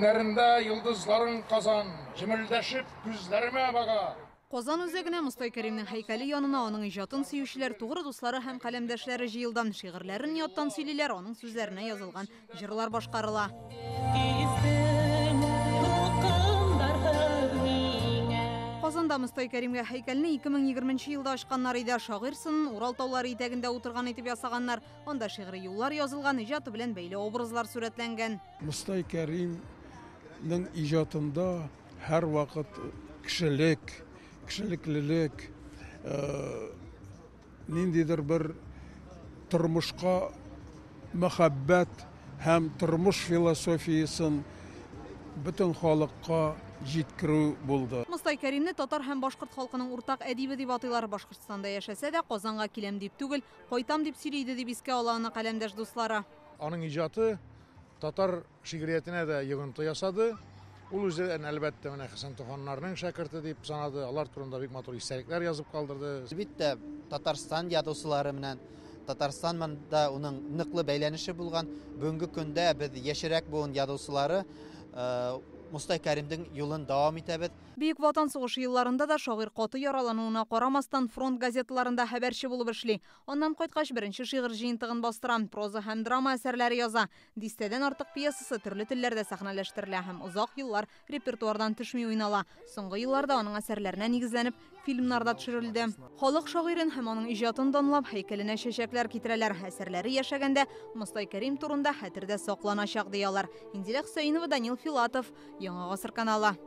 Төннәрендә йолдызларың, Казан, җемелдәшеп күзләремә бага. Казан үзәгенә Мостай Кәримнең һәйкәле янына аның иҗатын сөючеләр, тугры дуслары һәм каләмдәшләре җыелды. Шигырьләрен яттан сөйлиләр, аның сүзләренә язылган җырлар башкарыла. Казанда Мостай Кәримгә һәйкәлне 2020 елда ачканнар иде. Шагыйрь сынын Урал таулары итәгендә утырган итеп ясаганнар. Анда шигъри юллар язылган, иҗаты белән бәйле образлар сурәтләнгән. Мостай Кәримнең иҗатында һәрвакыт кешелек, кешелеклелек, ниндидер бер тормышка мәхәббәт һәм тормыш философиясен бөтен халыкка җиткерү булды. Мостай Кәримне татар һәм башкорт халкының уртак әдибе дип атыйлар. Башкортстанда яшәсә дә, Казанга киләм дип түгел, кайтам дип сөйли иде, дип искә ала аны каләмдәш дуслары. Аның иҗаты татар шигъриятенә дә йогынты ясады. Ул үзе, әлбәттә, менә Хәсән Туфаннарның шәкерте дип санады. Алар турында бик матур истәлекләр язып калдырды. Әлбәттә, Татарстан язучылары белән Татарстан монда уның ныклы бәйләнеше булган. Бүгенге көндә без яшьрәк буын язучылары Мостай Кәримнең юлын дәвам итәбез. Бөек Ватан сугышы елларында да шагыйрь каты яралануына карамастан фронт газеталарында хәбәрче булып эшли. Аннан кайткач беренче шигырь җыентыгын бастыра, проза һәм драма әсәрләре яза. Дистәдән артык пьесасы төрле телләрдә сәхнәләштерелә һәм озак еллар репертуардан төшми уйнала. Соңгы елларда аның әсәрләренә нигезләнеп фильмнар да төшерелде. Халык шагыйрен һәм аның иҗатын данлап, һәйкәленә чәчәкләр китерәләр. Әсәрләре яшәгәндә Мостай Кәрим турында хәтердә сакланачак, ди алар. Инзилә Хөсәенова, Данил Филатов, Яңа Гасыр каналы.